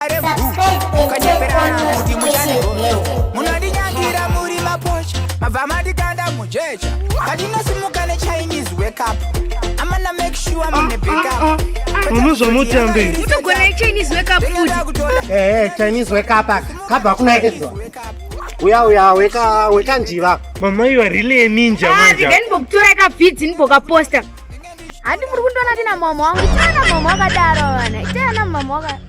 Mukanyeperana kuti muchandigocho munondinyangira muri mapocha mabva mandikanda mujecha pandinosimuka nechinese wake up amana make sure mune backup. Unozvamutambe. Mutogona Chinese wake up futi. Eh, Chinese wake up aka. Kabva kuna Ezra. Uya uya weka weka njiva. Mama, you are really a ninja. Ah, manje. ndinganimbokutora kavhidzi ndimbokaposta. Handi muri kundiona ndina mama wangu. Itana mama wakadaro vana. Itana mama waka.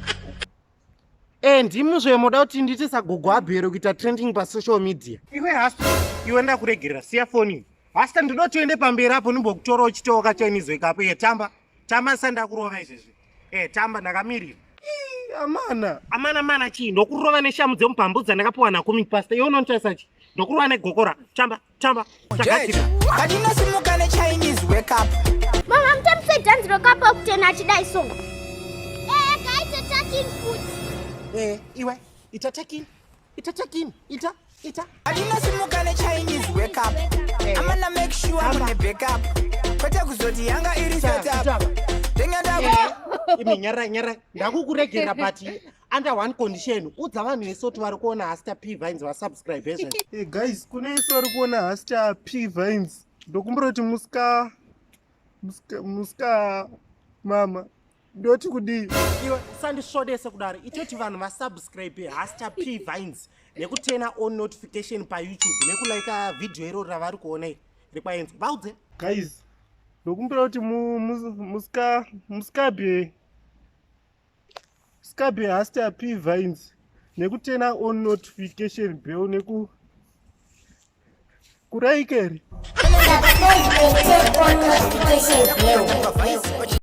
Eh, ndimuzve moda kuti ndiite sagogo abhero kuita trending pasocial media. Iwe hasta, iwe ndakuregerera, siya foni. Hasta ndinoda kuti uende pamberi apo ndimbokutora uchitoka Chinese wake up. Eh, tamba. Tamba sanda ndakurova izvezvi. Eh, tamba ndakamirira. Ii, amana. Amana mana chii? Ndokurova neshamu dzemubhambu dzandakapiwa nacomic pastor. Iwe unonditarisa chii? Ndokurova negokora. Tamba, tamba. Chakadzira. Pandinosimuka nechinese wake up. Mama, mutambise dhanzi rokapa kutena achidai so. Eh, kaite takin futi. Eh, iwe, ita takin. Ita takin. Ita, ita. Pandinosimuka nechinese wake up amana make sure mune backup kwete kuzoti yanga iri setup ndenge Imi nyara nyara. Ndakukuregera but under one condition. Udza vanhu vese kuti vari kuona Hasta P Vines vasubscribe ezvo. Hey guys, kune isu vari kuona Hasta P Vines. Ndokumbira kuti musika musika musika mama. Ndoti kudii? Iwe usandisvodese kudaro. Itoti vanhu vasubscribe Hasta P Vines nekuturn on notification paYouTube nekulike video iro ravari kuona iri rekwaenzo. Vaudze. Guys, ndokumbira kuti musika musikabe musikabe Hasta P Vines nekuturn on notification bell neku kuraikeri. Subscribe and turn on notification bell.